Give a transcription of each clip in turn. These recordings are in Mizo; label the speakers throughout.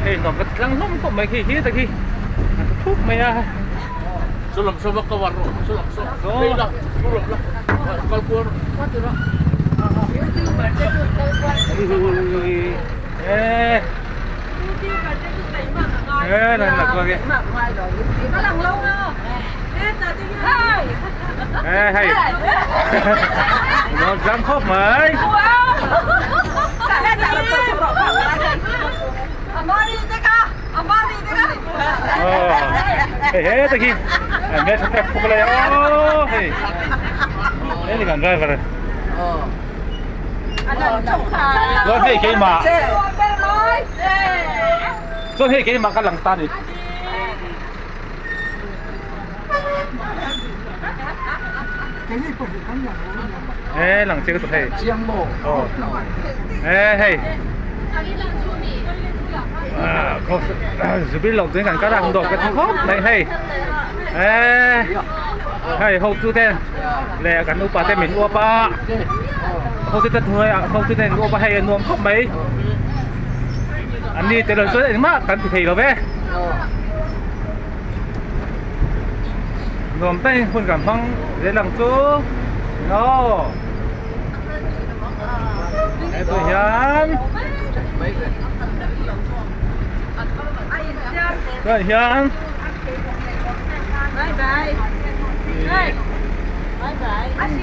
Speaker 1: Hei nuam ka ti tlang hlawm khawp mai khi hi tak hi a tha thup mai a.
Speaker 2: Chu lam saw va cover rawh chu lam saw phei la chu lam la kal kual rawh
Speaker 1: Ê Ê này là coi kìa. Ê hay. Nó dám khóc mấy. Hei he tak hi me tha pek phuk lai aw hei hei ni kan driver chuan hei keimah chuan hei keimah ka lang ta ni Ê lang chiang tawh hei Ê hei Zubin lo chuan kan kal a an dawr ka ti khawp mai hei Ê hei hotu ten leh kan upa te min uap a hotu te hnuaiah hotu ten min uap a hei a nuam khawp mai an ni tel lo chuan engmah kan ti thei lo ve. Nuam takin hun kan hmang zel ang chu aw hetah hian tunah hian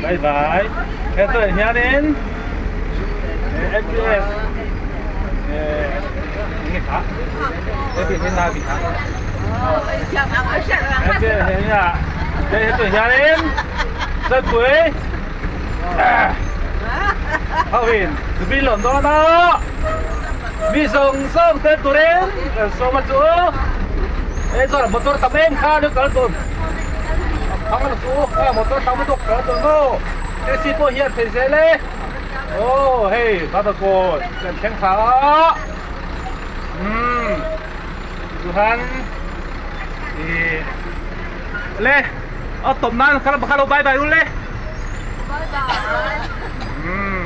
Speaker 1: bye bye hetah hianin F_P_S eng nge kha Hianin Zawtpui ho in zubin lawm dawn a mi zawng zawng te turin kan sawm a chu hei chuan motor tam em kha alo kal tur phang ang chu a motor tam lutuk kal tur maw taxi pawh hian thei zel e aw hei Barbacoa kan thleng thla a. Umm chuan ih le a tawp nan kha lo bye bye u le.
Speaker 3: Bye bye.
Speaker 1: Umm.